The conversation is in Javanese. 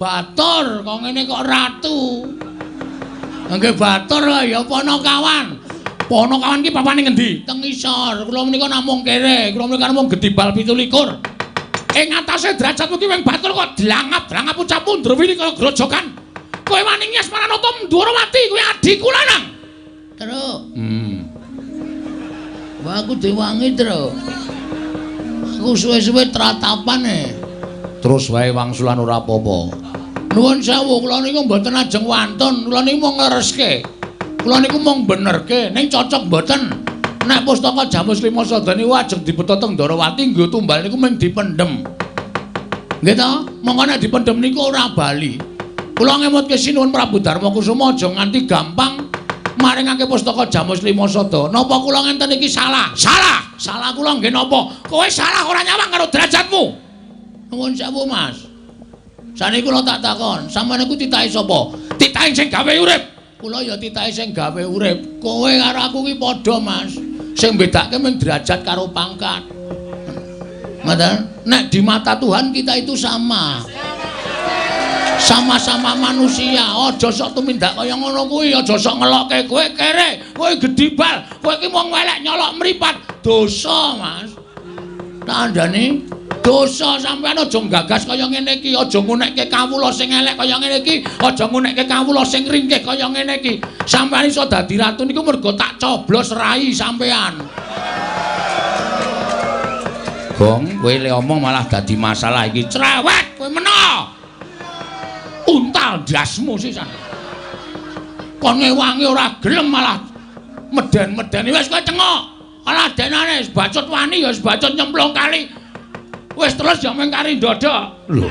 Batur, kok ngene kok ratu. Nggih batur ya Panakawan. Panakawan ki papane ngendi? Teng isor. Kula menika namung kere, kula menika namung gedibal 27. Ing atase derajatmu ki wing batur kok dlangap-dlangap ucapmu ndrewili kaya grojogan. Kowe wani ngias Maranata Ndwarawati, kowe adhiku lanang. Truk. Wah, aku diwangi, Truk. Aku suwe-suwe tratapan e. Terus wae wangsulan ora apa-apa. Nuwun sewu, kula niku mboten ajeng wantun, kula niku mung nglereske. Kula niku mung benerke, ning cocok mboten. Nek pustaka Jamus Lima Sada niku ajeng dibeta teng Ndharawati nggo tumbal niku mung dipendhem. Nggih ta? Mongko nek dipendhem niku ora bali. Kula ngemutke sinuwun Prabu Darma Kusuma aja nganti gampang maringake pustaka Jamus Lima Sada. Napa kula ngenten iki salah? Salah. Salah kula nggih napa? Kowe salah ora nyawang karo derajatmu. Nuwun sewu, Mas. Saniki kula tak takon, sampeyan niku titahe sapa? Titahe sing gawe urip. Kula ya titahe sing gawe urip. Kowe karo aku ki padha, Mas. Sing bedake mung derajat karo pangkat. Ngoten? Nek di mata Tuhan kita itu sama. Sama-sama manusia. Aja sok tumindak kaya ngono kuwi, aja sok ngelokke kowe kere, kowe gedibal, kowe iki mung elek nyolok mripat. Dosa, Mas. Tandane dosa sampean aja nggagas kaya ngene iki, aja ngunekke kawula sing elek kaya ngene iki, aja ngunekke kawula sing ringkih kaya ngene iki. Sampean iso dadi ratu niku mergo tak coblos rai sampean. Gong, kowe le omong malah dadi masalah iki. Cerewet kowe meno. Untal ndasmu sisan. Kon ngewangi ora gelem malah meden-medeni wis kowe cengok. Alah denane bacut wani ya wis bacut nyemplung kali. Wis terus ya mung kari ndodok. Lho.